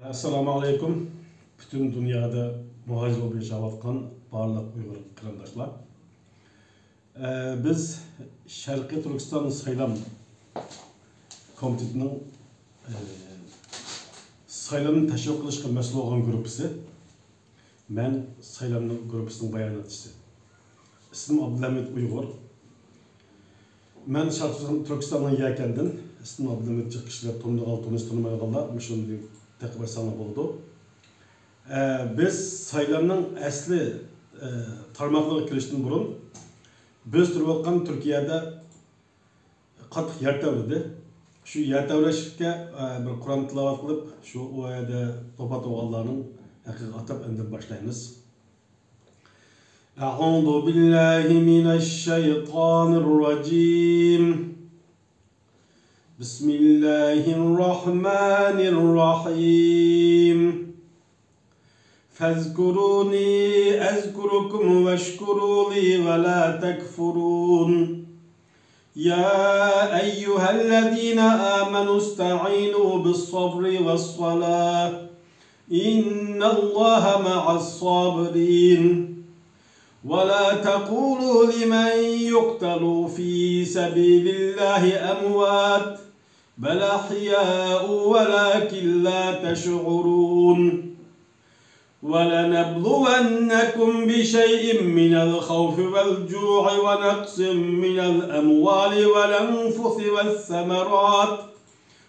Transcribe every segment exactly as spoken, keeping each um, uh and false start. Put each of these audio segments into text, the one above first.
ئەسسالامۇ ئەلەيكۇم. پۈتۈن دۇنيادا مۇھاجىر بولۇپ ياشاۋاتقان بارلىق ئۇيغۇر قېرىنداشلار. ئە، بىز شەرقىي تۈركىستان سايلام كومىتېتىنىڭ، ئە، سايلامنى تەشۋىق قىلىشقا مەسئۇل بولغان گۇرۇپپىسى. مەن سايلامنىڭ گۇرۇپپىسىنىڭ باياناتچىسى. ئىسمىم ئابدۇلھەمىد ئۇيغۇر. مەن شەرقىي تۈركىستاننىڭ يەكەندىن. ئىسمىم ئابدۇلھەمىد، جىق كىشىلەر تونۇيدىغان، تونۇش تونۇمايدىغانلار مۇشۇنى تېقىپ ئاچساڭلار بولىدۇ. ئە، بىز سايلامنىڭ ئەسلى، ئە، تارماقلىرىغا كىرىشتىن بۇرۇن، بىز تۇرۇۋاتقان تۈركىيەدە قاتتىق يەر تەۋرىدى. شۇ يەر تەۋرەشكە، ئە، بىر قۇرئان تىلاۋەت قىلىپ، شۇ ئۇ يەردە ۋاپات بولغانلارنىڭ ھەققىگە ئاتاپ ئەمدى باشلايمىز. أعوذ بالله من الشيطان الرجيم. بسم الله الرحمن الرحيم. فاذكروني أذكركم واشكروا لي ولا تكفرون. يا أيها الذين آمنوا استعينوا بالصبر والصلاة، إن الله مع الصابرين. ولا تقولوا لمن يقتل في سبيل الله أموات، بل أحياء ولكن لا تشعرون. ولنبلونكم بشيء من الخوف والجوع ونقص من الأموال والأنفس والثمرات،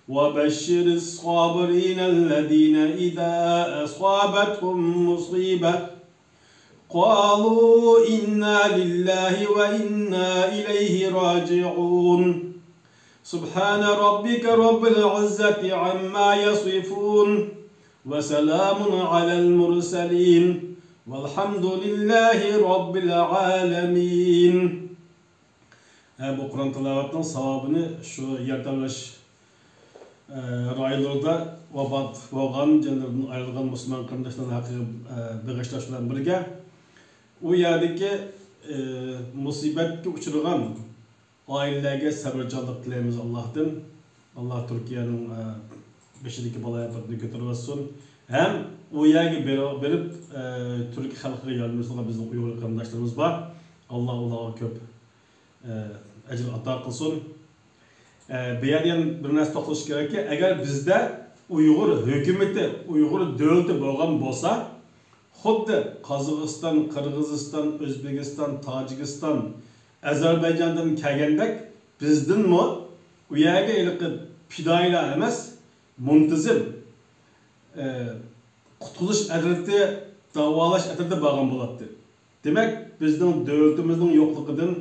وبشر الصابرين الذين إذا أصابتهم مصيبة قالوا إنا لله وإنا إليه راجعون. سبحان ربك رب العزة عما يصفون. وسلام على المرسلين. والحمد لله رب العالمين. ھە، بۇ قۇرئان تىلاۋەتنىڭ ساۋابىنى شۇ يەر تەۋرەش، ئە، رايونلىرىدا ۋاپات بولغان، جانلىرىدىن ئايرىلغان مۇسۇلمان قېرىنداشلارنىڭ ھەققىگە، ئە، بېغىشلاش بىلەن بىرگە، ئۇ يەردىكى، ئە، مۇسىبەتكە ئۇچرىغان ئائىلىلەرگە سەۋرچانلىق تىلەيمىز ئاللاھتىن. ئاللاھ تۈركىيەنىڭ، ئە، بېشىدىكى بالايىئاپەتنى كۆتۈرۈۋەتسۇن. ھەم ئۇ يەرگە بېرىپ، بېرىپ، ئە، تۈرك خەلقىگە ياردەم بېرىدىغان بىزنىڭ ئۇيغۇر قېرىنداشلىرىمىز بار. ئاللاھ ئۇلارغا كۆپ، ئە، ئەجىر ئاتا قىلسۇن. ئە، بۇ يەردە يەنە بىر نەرسە توختىلىش كېرەككى، ئەگەر بىزدە ئۇيغۇر ھۆكۈمىتى، ئۇيغۇر دۆلىتى بولغان بولسا، خۇددى قازاقىستان، قىرغىزىستان، ئۆزبېكىستان، تاجىكىستان، ئەزەربەيجاندىن كەلگەندەك، بىزدىنمۇ ئۇ يەرگە ھېلىقى پىدائىيلار ئەمەس، مۇنتىزىم، ئە، قۇتقۇزۇش ئەترىتى، داۋالاش ئەترىتى بارغان بولاتتى. دېمەك، بىزنىڭ دۆلىتىمىزنىڭ يوقلۇقىدىن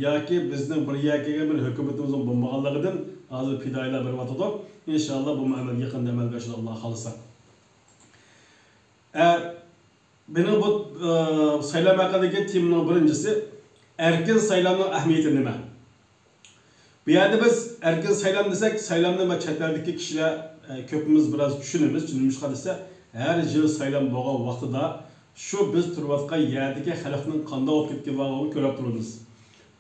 ياكى بىزنىڭ بىر يەرگە كەلگەن بىر ھۆكۈمىتىمىزنىڭ بولمىغانلىقىدىن ھازىر پىدائىيلار بېرىۋاتىدۇ. ئىنشاللا بۇمۇ ئەمەلگە يېقىندا ئەمەلگە ئاشىدۇ، ئاللا خالىسا. ئە، مېنىڭ بۇ، ئە، سايلام ھەققىدىكى تېمىنىڭ بىرىنچىسى، ئەركىن سايلامنىڭ ئەھمىيىتى نېمە؟ بۇ يەردە بىز ئەركىن سايلام دېسەك، سايلامنى مانا چەت ئەلدىكى كىشىلەر، ئە، كۆپىمىز بىراز چۈشىنىمىز. نېمىشقا دېسە، ھەر يىل سايلام بولغان ۋاقتىدا شۇ بىز تۇرۇۋاتقان يەردىكى خەلقنىڭ قانداق بولۇپ كېتىپ كەلگەنلىكىنى كۆرۈپ تۇرىمىز.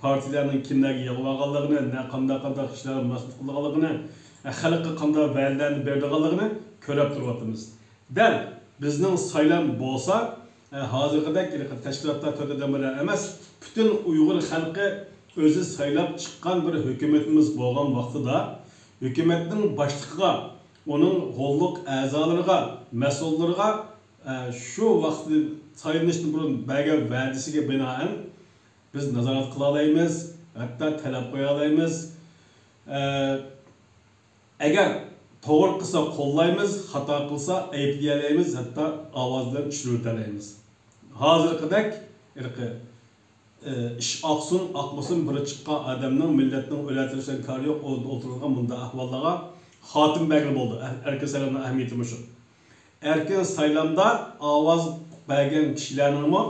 پارتىيىلەرنىڭ كىملەرگە يىغىۋالغانلىقىنى، نە، قانداق، قانداق ئىشلارغا مەسئۇل قىلىدىغانلىقىنى، ئە، خەلققە قانداق ۋەدىلەرنى بېرىدىغانلىقىنى كۆرۈپ تۇرۇۋاتىمىز. دەل بىزنىڭ سايلام بولسا، ئە، ھازىرقىدەك تەشكىلاتلار تۆت ئادەم بىلەن ئەمەس، پۈتۈن ئۇيغۇر خەلقى ئۆزى سايلاپ چىققان بىر ھۆكۈمىتىمىز بولغان ۋاقتىدا، ھۆكۈمەتنىڭ باشلىقىغا، ئۇنىڭ غوللۇق ئەزالىرىغا، مەسئۇللىرىغا، ئە، شۇ ۋاقتى سايلىنىشتىن بۇرۇن بەرگەن ۋەدىسىگە بىنائەن بىز نازارەت قىلالايمىز، ھەتتا تەلەپ قويالايمىز. ئە، ئەگەر توغرا قىلسا قوللايمىز، خاتا قىلسا ئەيىبلىيەلەيمىز، ھەتتا ئاۋاز بىلەن چۈشۈرۈۋېتەلەيمىز. ھازىرقىدەك ھېلىقى، ئى، ئىش ئاقسۇن، ئاقمىسۇن، بىرى چىققان ئادەمنىڭ، مىللەتنىڭ ئۆلەتۈرۈشىدىن كارى يوق، ئولتۇرىدىغان مۇنداق ئەھۋاللارغا خاتىمە بەرگىلى بولىدۇ. ئەركىن سايلامنىڭ ئەھمىيىتى مۇشۇ. ئەركىن سايلامدا ئاۋاز بەرگەن كىشىلەرنىڭمۇ،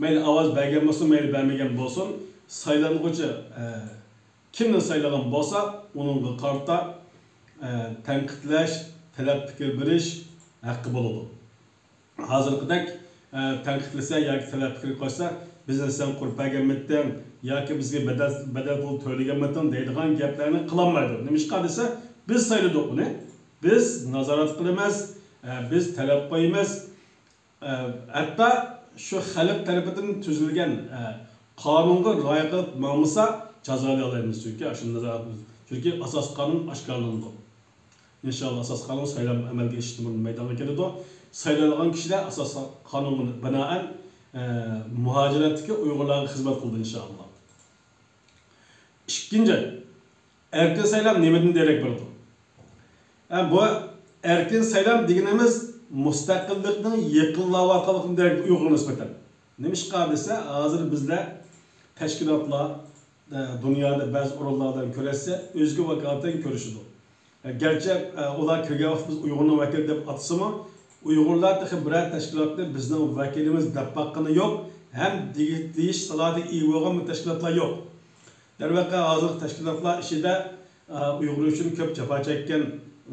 مەيلى ئاۋاز بەرگەن بولسۇن، مەيلى بەرمىگەن بولسۇن، سايلانغۇچى، ئە، كىمنى سايلىغان بولسا، ئۇنىڭغا قارىتا، ئە، تەنقىدلەش، تەلەپ پىكىر بېرىش ھەققى بولىدۇ. ھازىرقىدەك، ئە، تەنقىدلىسە ياكى تەلەپ پىكىر قوشسا، بىزنى سەن قۇرۇپ بەرگەنمىتىڭ ياكى بىزگە بەدەل، بەدەل پۇل تۆلىگەنمىتىڭ دەيدىغان گەپلەرنى قىلالمايدۇ. نېمىشقا دېسە، بىز سايلىدۇق ئۇنى. بىز نازارەت قىلىمىز، ئە، بىز تەلەپ قويىمىز، ئە، ھەتتا شۇ خەلق تەرىپىدىن تۈزۈلگەن، ئە، قانۇنغا رىئايە قىلىپ ماڭمىسا، جازالايالايمىز. چۈنكى ئاشۇنداق، چۈنكى ئاساسىي قانۇن ئاشكارىلىنىدۇ. ئىنشاللا، ئاساسىي قانۇن سايلام ئەمەلگە ئېشىشتىن بۇرۇن مەيدانغا كېلىدۇ. سايلانغان كىشىلەر ئاساسىي قانۇنغا بىنائەن، ئە، مۇھاجىرەتتىكى ئۇيغۇرلارغا خىزمەت قىلىدۇ، ئىنشاللا. ئىككىنچى، ئەركىن سايلام نېمىدىن دېرەك بېرىدۇ؟ ھە، بۇ ئەركىن سايلام دېگىنىمىز مۇستەقىللىقنىڭ يېقىنلاۋاتقانلىقىدىن دېرەك ئۇيغۇرغا نىسبەتەن. نېمىشقا دېسە، ھازىر بىزلەر تەشكىلاتلار، ئە، دۇنيادا بەزى ئورۇنلار بىلەن كۆرۈشسە، ئۆزىگە ۋاكالىتەن كۆرۈشىدۇ. ئە، گەرچە، ئە، ئۇلار كىرگەن ۋاقىت بىز ئۇيغۇرنىڭ ۋەكىلى دەپ ئاتىسىمۇ، ئۇيغۇرلار تېخى بىرەر تەشكىلاتنى بىزنىڭ ۋەكىلىمىز دەپ باققىنى يوق ھەم دېگى-، دېيىش سالاھىيىتىگە ئىگە بولغان بىر تەشكىلاتلار يوق. دەرۋەقە، ھازىرقى تەشكىلاتلار ئىچىدە، ئە، ئۇيغۇر ئۈچۈن كۆپ جاپا چەككەن،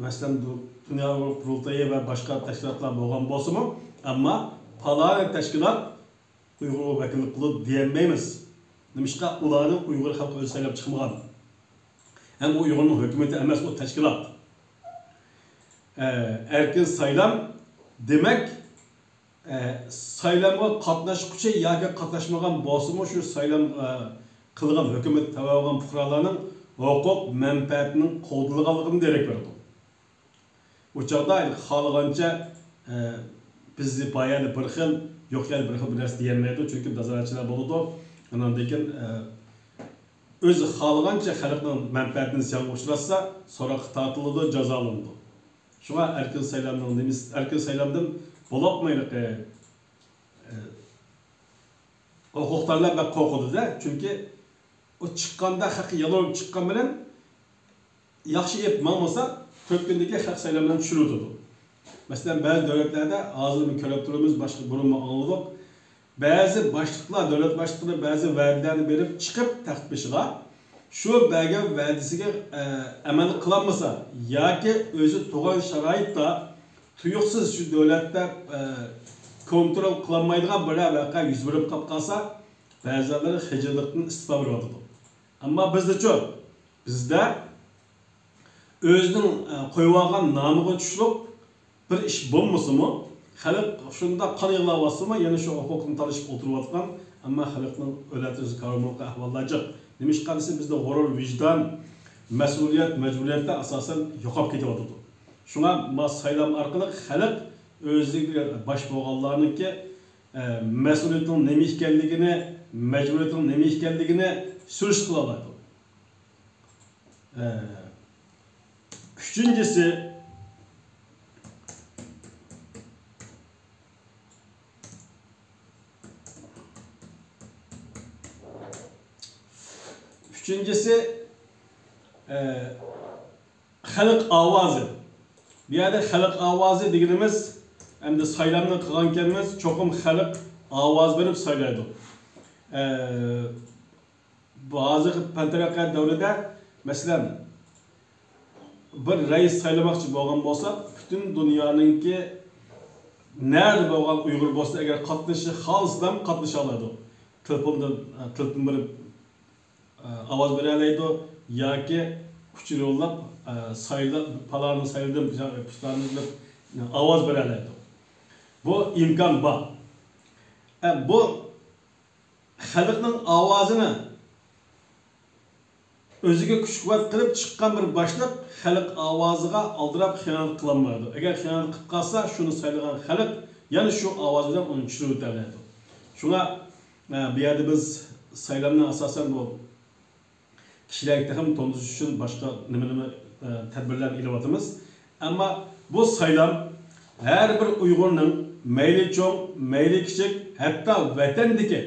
مەسىلەن، دۇ-، دۇنيا ئۇيغۇر قۇرۇلتىيى ۋە باشقا تەشكىلاتلار بولغان بولسىمۇ، ئەمما پالانى تەشكىلات ئۇيغۇرغا ۋەكىللىك قىلىدۇ دېيەلمەيمىز. نېمىشقا؟ ئۇلارنى ئۇيغۇر خەلقى ئۆزى سايلاپ چىقمىغان. ھەم ئۇ ئۇيغۇرنىڭ ھۆكۈمىتى ئەمەس، ئۇ تەشكىلات. ئە، ئەركىن سايلام، دېمەك، ئە، سايلامغا قاتناشقۇچى ياكى قاتناشمىغان بولسىمۇ، شۇ سايلام، ئە، قىلغان ھۆكۈمەت تەۋە بولغان پۇقرالارنىڭ ھوقۇق مەنپەئەتىنىڭ قوغدىلىدىغانلىقىدىن دېرەك بېرىدۇ. ئۇ چاغدا خالىغانچە، ئە، بىز بايا بىر خىل، يوق يەردە بىر خىل بىر نەرسە دېيەلمەيدۇ، چۈنكى نازارەتچىلەر بولىدۇ. ئاندىن كېيىن، ئە، ئۆزى خالىغانچە خەلقنىڭ مەنپەئەتىنى زىيانغا ئۇچراتسا، سوراققا تارتىلىدۇ، جازالىنىدۇ. شۇڭا ئەركىن سايلامنىڭ نېمىسى، ئەركىن سايلامدىن بولۇپمۇ ھېلىقى، ئە، ھوقۇقدارلار بەك قورقىدۇ-دە، چۈنكى ئۇ چىققاندا، خەققە يالۋۇرۇپ چىققان بىلەن ياخشى ئېلىپ ماڭمىسا، تۆت كۈندىن كېيىن خەق سايلام بىلەن چۈشۈرۈۋېتىدۇ. مەسىلەن، بەزى دۆلەتلەردە، ھازىرمۇ كۆرۈپ تۇرىمىز، باشقا بۇرۇنمۇ ئاڭلىدۇق، بەزى باشلىقلار، دۆلەت باشلىقلىرى بەزى ۋەدىلەرنى بېرىپ چىقىپ تەخت بېشىغا، شۇ بەرگەن ۋەدىسىگە، ئە، ئەمەل قىلالمىسا ياكى ئۆزى تۇغان شارائىتتا تۇيۇقسىز شۇ دۆلەتتە، ئە، كونترول قىلالمايدىغان بىرەر ۋەقە يۈز بېرىپ قاپ قالسا، بەزىلەر خىجىللىقتىن ئىستېپا بېرىۋاتىدۇ. ئەمما بىزدىچۇ؟ بىزدە ئۆزىنىڭ، ئە، قويۇۋالغان نامىغا چۈشلۈك بىر ئىش بولمىسىمۇ، خەلق شۇنداق قان يىغلاۋاتسىمۇ، يەنە شۇ ھوقۇقنى تالىشىپ ئولتۇرۇۋاتقان، ئەمما خەلقنىڭ ئۆلەتۈزى كارىمۇلۇق ئەھۋاللار جىق. نېمىشقا دېسە، بىزدە غۇرۇر، ۋىجدان، مەسئۇلىيەت، مەجبۇرىيەتلەر ئاساسەن يوقاپ كېتىۋاتىدۇ. شۇڭا ما سايلام ئارقىلىق خەلق ئۆزىگە باش بولغانلارنىڭكى، ئە، مەسئۇلىيىتىنىڭ نېمە ئىكەنلىكىنى، مەجبۇرىيىتىنىڭ نېمە ئىكەنلىكىنى سۈرۈشتە قىلالايدۇ. ئە، ئۈچىنچىسى، ئۈچىنچىسى، ئە، خەلق ئاۋازى. بۇ يەردە خەلق ئاۋازى دېگىنىمىز، ئەمدى سايلامنى قىلغانكەنمىز، چوقۇم خەلق ئاۋاز بېرىپ سايلايدۇ. ئە، بۇ ھازىرقى پەن تەرەققىيات دەۋرىدە، مەسىلەن، بىر رەئىس سايلىماقچى بولغان بولساق، پۈتۈن دۇنيانىڭكى نەدە بولغان ئۇيغۇر بولسا، ئەگەر قاتنىشىشنى خالىسىلا قاتنىشالايدۇ. تېلېفوندىن، تېلېفون بېرىپ، ئاۋاز بېرەلەيدۇ ياكى ئۇچۇر يوللاپ، سايلا-، پالانىنى سايلىدىم، پۇلانىنى دەپ ئاۋاز بېرەلەيدۇ. بۇ ئىمكان بار. بۇ خەلقنىڭ ئاۋازىنى ئۆزىگە كۈچ-قۇۋۋەت قىلىپ چىققان بىر باشلىق خەلق ئاۋازىغا ئالدىراپ خىيانەت قىلالمايدۇ. ئەگەر خىيانەت قىلىپ قالسا، شۇنى سايلىغان خەلق يەنە شۇ ئاۋاز بىلەن ئۇنى چۈشۈرۈۋېتەلەيدۇ. شۇڭا، ئە، بۇ يەردە بىز سايلامنى ئاساسەن بۇ كىشىلەرگە تېخىمۇ تونۇتۇش ئۈچۈن باشقا نېمە-نېمە، ئە، تەدبىرلەرنى ئېلىۋاتىمىز. ئەمما بۇ سايلام ھەر بىر ئۇيغۇرنىڭ مەيلى چوڭ، مەيلى كىچىك، ھەتتا ۋەتەندىكى،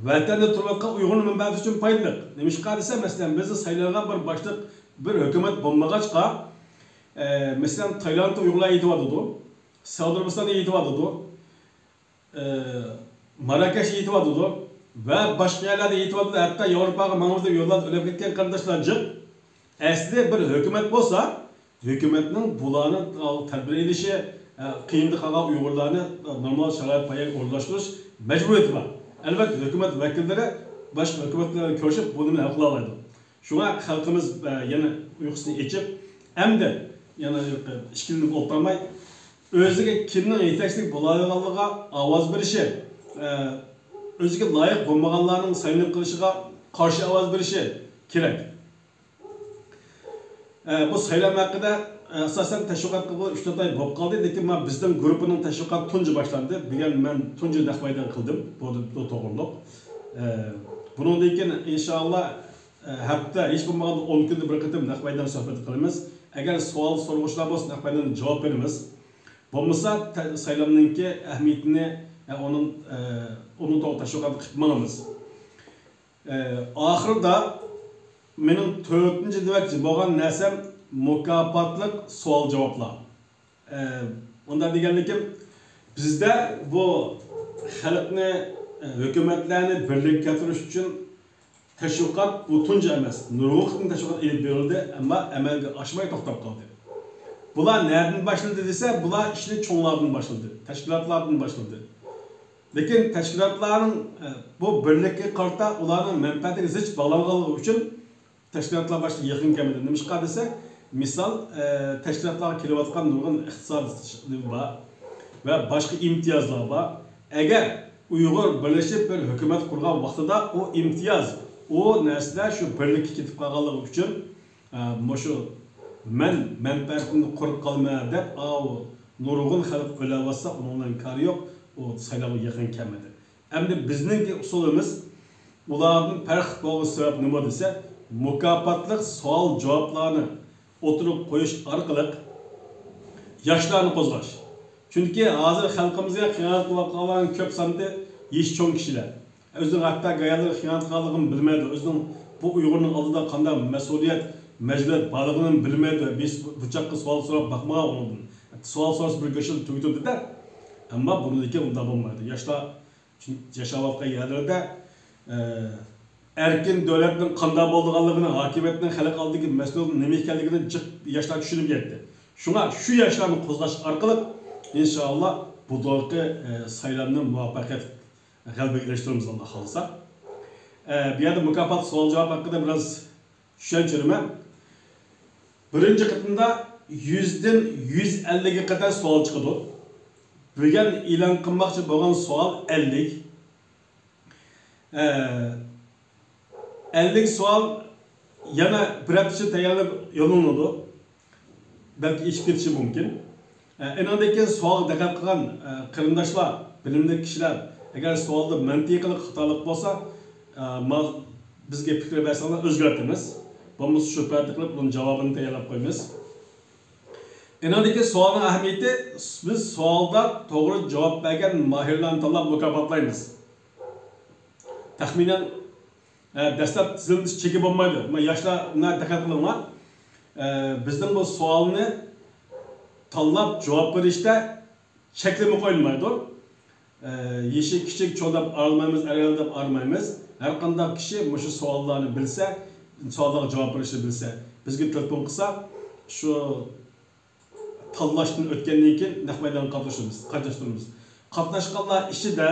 ۋەتەندە تۇرۇۋاتقان ئۇيغۇرنىڭ مەنپەئەتى ئۈچۈن پايدىلىق. نېمىشقا دېسە، مەسىلەن، بىزنى سايلايدىغان بىر باشلىق، بىر ھۆكۈمەت بولمىغاچقا، ئە، مەسىلەن، تايلاندتا ئۇيغۇرلار يېتىۋاتىدۇ، سەئۇدى ئەرەبىستاندا يېتىۋاتىدۇ، ئى، ماراكەشتە يېتىۋاتىدۇ ۋە باشقا يەرلەردە يېتىۋاتىدۇ، ھەتتا ياۋروپاغا ماڭىمىز دەپ يوللاپ ئۆلۈپ كەتكەن قېرىنداشلار جىق. ئەسلى بىر ھۆكۈمەت بولسا، ھۆكۈمەتنىڭ بۇلارنى تەدبىر ئېلىشى، ئە، قىيىندا قالغان ئۇيغۇرلارنى نورمال شارائىت پاياغا ئورۇنلاشتۇرۇش مەجبۇرىيىتى بار. ئەلۋەتتە، ھۆكۈمەت ۋەكىللىرى باشقا ھۆكۈمەتلەر بىلەن كۆرۈشۈپ، بۇ نېمىنى ھەل قىلالايدۇ. شۇڭا خەلقىمىز، ئە، يەنە ئۇيقۇسىنى ئېچىپ، ئەمدى يەنە ئىككىلىنىپ ئولتۇرماي، ئۆزىگە كىمنىڭ يېتەكچىلىك بولالايدىغانلىقىغا ئاۋاز بېرىشى، ئە، ئۆزىگە لايىق بولمىغانلارنىڭ سايلىنىپ قېلىشىغا قارشى ئاۋاز بېرىشى كېرەك. ئە، بۇ سايلام ھەققىدە، ئە، ئاساسەن تەشۋىقات قىلغىلى ئۈچ تۆت ئاي بولۇپ قالدى، لېكىن مانا بىزنىڭ گۇرۇپپىنىڭ تەشۋىقاتى تۇنجى باشلاندى. بۈگۈن مەن تۇنجى نەق مەيدان قىلدىم بۇ، بۇ توغرۇلۇق. ئە، بۇنىڭدىن كېيىن ئىنشائاللا، ئە، ھەپتە، ھېچ بولمىغاندا ئون كۈندە بىر قېتىم نەق مەيدان سۆھبىتى قىلىمىز. ئەگەر سوئال سورىغۇچىلار بولسا، نەق مەيداندا جاۋاب بېرىمىز. بولمىسا، تە-، سايلامنىڭكى ئەھمىيىتىنى، ئە، ئۇنىڭ، ئە، ئۇنىڭ توغرا تەشۋىقاتى قىلىپ ماڭىمىز. ئە، ئاخىرىدا مېنىڭ تۆتىنچى دېمەكچى بولغان نەرسەم مۇكاپاتلىق سوئال-جاۋابلار. ئە، ئۇنداق دېگەنلىكىم، بىزدە بۇ خەلقنى، ئە، ھۆكۈمەتلەرنى بىرلىككە كەلتۈرۈش ئۈچۈن تەشۋىقات بۇ تۇنجى ئەمەس. نۇرغۇن قېتىم تەشۋىقات ئېلىپ بېرىلدى، ئەمما ئەمەلگە ئاشماي توختاپ قالدى. بۇلار نەدىن باشلىدى دېسە، بۇلار ئىشنى چوڭلاردىن باشلىدى، تەشكىلاتلاردىن باشلىدى. لېكىن تەشكىلاتلارنىڭ، ئە، بۇ بىرلىككە قارىتا ئۇلارنىڭ مەنپەئەتىگە زىچ باغلانغانلىقى ئۈچۈن تەشكىلاتلار باشقا يېقىن كەلمىدى. نېمىشقا دېسە، مىسال، ئە، تەشكىلاتلارغا كېلىۋاتقان نۇرغۇن ئىقتىساد بار ۋە باشقا ئىمتىيازلار بار. ئەگەر ئۇيغۇر بىرلىشىپ بىر ھۆكۈمەت قۇرغان ۋاقتىدا ئۇ ئىمتىياز، ئۇ نەرسىلەر شۇ بىرلىككە كېتىپ قالغانلىقى ئۈچۈن، ئە، مۇشۇ مەن مەنپەئەتىمنى قوغداپ قالىمەن دەپ، ئاۋۇ نۇرغۇن خەلق ئۆلۈۋاتسا، ئۇنىڭ بىلەن كارى يوق، ئۇ سايلامغا يېقىن كەلمىدى. ئەمدى بىزنىڭكى ئۇسۇلىمىز ئۇلاردىن پەرقلىق بولغان سەۋەب نېمە دېسە، مۇكاپاتلىق سوئال-جاۋابلارنى ئوتتۇرىغا قويۇش ئارقىلىق ياشلارنى قوزغاش. چۈنكى ھازىر خەلقىمىزگە خىيانەت قىلىۋاتقانلارنىڭ كۆپ سانى يېشى چوڭ كىشىلەر. ئۆزىنىڭ ھەتتا گايانلىرى خىيانەت قىلغانلىقىنى بىلمەيدۇ. ئۆزىنىڭ بۇ ئۇيغۇرنىڭ ئالدىدا قانداق مەسئۇلىيەت، مەجبۇرىيەت بارلىقىنى بىلمەيدۇ. بىز بۇ چاغقا سوئال سوراپ باقمىغان ئۇنىڭدىن. سوئال سورىسا بىر گۆشىنى تۈگىتىدۇ-دە. ئەمما بۇنىڭدىن كېيىن ئۇنداق بولمايدۇ. ياشلار ياشاۋاتقان يەرلىرىدە، ئە، ئەركىن دۆلەتنىڭ قانداق بولىدىغانلىقىنى، ھاكىمىيەتنىڭ خەلق ئالدىدىكى مەسئۇلىيىتىنىڭ نېمە ئىكەنلىكىنى جىق ياشلار چۈشىنىپ يەتتى. شۇڭا شۇ ياشلارنى قوزغاش ئارقىلىق، ئىنشائاللا، بۇ دورىقى، ئە، سايلامنى مۇۋەپپەقىيەت، غەلىبىگە ئېرىشتۈرىمىز، ئاللا خالىسا. ئە، بۇ يەردە مۇكاپات سوئال-جاۋاب ھەققىدە بىراز چۈشەنچە بېرىمەن. بىرىنچى قېتىمدا يۈزدىن يۈز ئەللىككە قەدەر سوئال چىقىدۇ. بۈگۈن ئېلان قىلماقچى بولغان سوئال ئەللىك. ئە، ئەللىك سوئال يەنە بىر ھەپتە ئىچىدە تەييارلىنىپ يوللىنىدۇ. بەلكى ئېشىپ كېتىشى مۇمكىن. ئە، ئېنىڭدىن كېيىن سوئالغا دىققەت قىلغان، ئە، قېرىنداشلار، بىلىملىك كىشىلەر، ئەگەر سوئالدا مەنتىقىلىق خاتالىق بولسا، ئە، ما-، بىزگە پىكىر بەرسەڭلار ئۆزگەرتىمىز. بولمىسا شۇ پەردە قىلىپ ئۇنىڭ جاۋابىنى تەييارلاپ قويىمىز. ئېنىڭدىن كېيىن سوئالنىڭ ئەھمىيىتى، بىز سوئالدا توغرا جاۋاب بەرگەن ماھىرلارنى تاللاپ مۇكاپاتلايمىز. تەخمىنەن، ئە، دەسلەپ تىزىملىتىش چېكى بولمايدۇ. مانا ياشلار، مانا دىققەت قىلىڭلار. ئە، بىزنىڭ بۇ سوئالنى تاللاپ جاۋاب بېرىشتە چەكلىمە قويۇلمايدۇ. ئە، يېشى كىچىك، چوڭ دەپ ئايرىمايمىز، ئەر-ئايال دەپ ئايرىمايمىز. ھەر قانداق كىشى مۇشۇ سوئاللارنى بىلسە، سوئاللارغا جاۋاب بېرىشنى بىلسە، بىزگە تېلېفون قىلسا، شۇ تاللاشتىن ئۆتكەندىن كېيىن نەق مەيدانغا قاتنىشىمىز، قاتناشتۇرىمىز. قاتناشقانلار ئىچىدە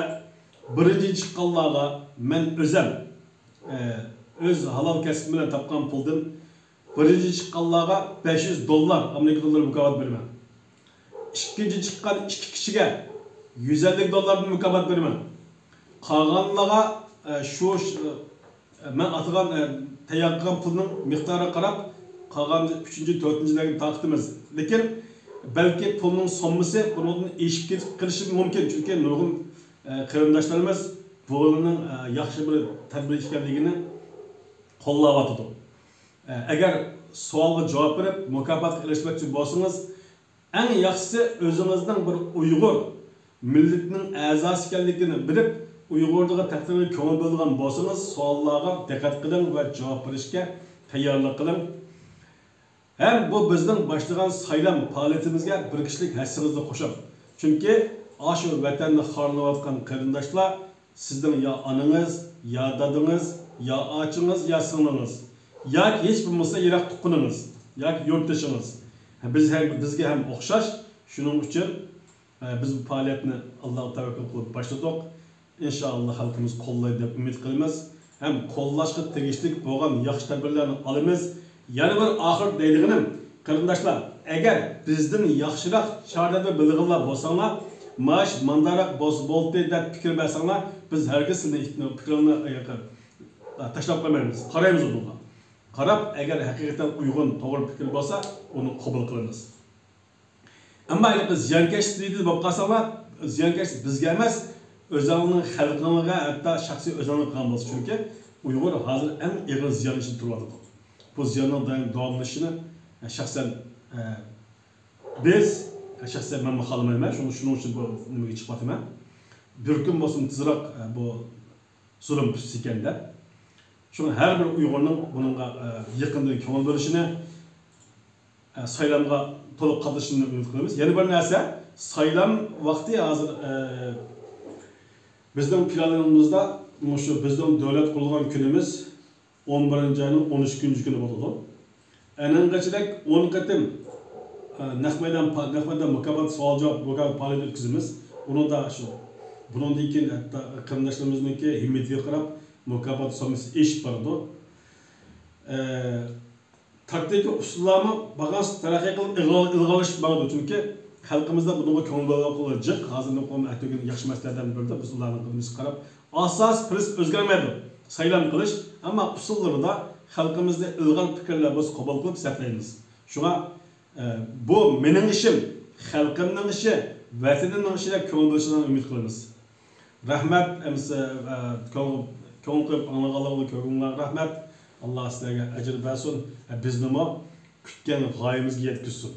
بىرىنچى چىققانلارغا مەن ئۆزەم، ئە، ئۆز ھالال كەسپىم بىلەن تاپقان پۇلدىن بىرىنچى چىققانلارغا بەش يۈز دوللار، ئامېرىكا دوللىرى مۇكاپات بېرىمەن. ئىككىنچى چىققان ئىككى كىشىگە يۈز ئەللىك دوللاردىن مۇكاپات بېرىمەن. قالغانلارغا، ئە، شۇ، شۇ، ئە، مەن ئاتىغان، ئە، تەييار قىلغان پۇلنىڭ مىقدارىغا قاراپ، قالغان ئۈچىنچى، تۆتىنچىلەرگە تارقىتىمىز. لېكىن بەلكى پۇلنىڭ سوممىسى بۇنىڭدىن ئېشىپ كېتىپ قېلىشى مۇمكىن. چۈنكى نۇرغۇن، ئە، قېرىنداشلىرىمىز بۇنىڭ، ئە، ياخشى بىر تەدبىر ئىكەنلىكىنى قوللاۋاتىدۇ. ئە، ئەگەر سوئالغا جاۋاب بېرىپ، مۇكاپاتقا ئېرىشمەكچى بولسىڭىز، ئەڭ ياخشىسى ئۆزىڭىزنىڭ بىر ئۇيغۇر مىللىتىنىڭ ئەزاسى ئىكەنلىكىنى بىلىپ، ئۇيغۇرلارغا تەقدىرىگە كۆڭۈل بۆلىدىغان بولسىڭىز، سوئاللارغا دىققەت قىلىڭ ۋە جاۋاب بېرىشكە تەييارلىق قىلىڭ. ھەم بۇ بىزنىڭ باشلىغان سايلام پائالىيىتىمىزگە بىر كىشىلىك ھەسسىڭىزنى قوشۇڭ. چۈنكى ئاشۇ ۋەتەننى خارلىۋاتقان قېرىنداشلار سىزنىڭ يا ئانىڭىز، يا دادىڭىز، يا ئاچىڭىز، يا سىڭلىڭىز، ياكى ھېچ بولمىسا يىراق تۇغقىنىڭىز ياكى يۇرتدىشىڭىز. بىز ھەم، بىزگە ھەم ئوخشاش. شۇنىڭ ئۈچۈن، ئە، بىز بۇ پائالىيەتنى ئاللاغا تەۋەككۈل قىلىپ باشلىدۇق. ئىنشائاللا خەلقىمىز قوللايدۇ دەپ ئۈمىد قىلىمىز. ھەم قوللاشقا تېگىشلىك بولغان ياخشى تەدبىرلەرنى ئالىمىز. يەنە بىر ئاخىر دەيدىغىنىم، قېرىنداشلار، ئەگەر بىزدىن ياخشىراق چارىلەرنى بىلىدىغانلار بولساڭلار، ماش مانداراق بولسا بولدى دەپ پىكىر بەرسەڭلار، بىز ھەرگىز سىزنىڭ پىكرىڭلارنى تاشلاپ قويمايمىز، قارايمىز ئۇنىڭغا. قاراپ، ئەگەر ھەقىقەتەن ئۇيغۇن، توغرا پىكىر بولسا، ئۇنى قوبۇل قىلىمىز. ئەمما ھېلىقى زىيانكەش دېيدۇ بولۇپ قالساڭلار، زىيانكەش بىزگە ئەمەس، ئۆزۈڭنىڭ خەلقىڭگە، ھەتتا شەخسىي ئۆزۈڭگە قىلغان بولسا. چۈنكى ئۇيغۇر ھازىر ئەڭ ئېغىر زىيان ئىچىدە تۇرۇۋاتىدۇ. بۇ زىياننىڭ دائىم داۋاملىشىشىنى، ئە، شەخسەن، ئە، بىز، ئە، شەخسەن مەنمۇ خالىمايمەن. شۇڭا، شۇنىڭ ئۈچۈن بۇ نېمىگە چىقىۋاتىمەن. بىر كۈن بولسۇن تېزراق، ئە، بۇ زۇلۇم پۈتسىكەن دەپ. شۇڭا ھەر بىر ئۇيغۇرنىڭ بۇنىڭغا، ئە، يېقىندىن كۆڭۈل بۆلۈشىنى، ئە، سايلامغا تولۇق قاتنىشىشىنى ئۈمىد قىلىمىز. يەنە بىر نەرسە، سايلام ۋاقتى ھازىر، ئە، بىزنىڭ پىلانىمىزدا مۇشۇ بىزنىڭ دۆلەت قۇرۇلغان كۈنىمىز ئون بىرىنچى ئاينىڭ ئون ئۈچىنچى كۈنى بولىدۇ. ئەنەنقىچىدەك ئون قېتىم، ئە، نەق مەيدان پا-، نەق مەيدان مۇكاپات سوئال-جاۋاب مۇكاپات پائالىيىتى ئۆتكۈزىمىز. ئۇنىڭدا شۇ، بۇنىڭدىن كېيىن ھەتتا قېرىنداشلىرىمىزنىڭكى ھىممىتىگە قاراپ مۇكاپات سوممىسى ئېشىپ بارىدۇ. ئە، تاكتىكا ئۇسۇللارمۇ بارغانسېرى تەرەققىي قىلىپ ئىلغار-، ئىلغارلىشىپ بارىدۇ. چۈنكى خەلقىمىزدە بۇنىڭغا كۆڭۈل بۆلۈۋاتقانلار جىق. ھازىر نۇقۇم ئەتىگۈن ياخشى مەسىلىلەردىن بىرىدە بىز ئۇلارنىڭ قىلمىشىغا قاراپ، ئاساسىي پىرىنسىپ ئۆزگەرمەيدۇ. سايلام قىلىش، ئەمما ئۇسۇللىرىدا خەلقىمىزدە ئىلغار پىكىرلەر بولسا قوبۇل قىلىپ سەپلەيمىز. شۇڭا، ئە، بۇ مېنىڭ ئىشىم، خەلقىمنىڭ ئىشى، ۋەتىنىمنىڭ ئىشى دەپ كۆڭۈل بۆلۈشىڭلارنى ئۈمىد قىلىمىز. رەھمەت، ئەمىسە، ئە، كۆڭۈل، كۆڭۈل قويۇپ ئاڭلىغانلىقىڭلار، كۆرگىنىڭلارغا رەھمەت. ئاللا سىلەرگە ئەجىر بەرسۇن، ئە، بىزنىمۇ كۈتكەن غايىمىزگە يەتكۈزسۇن.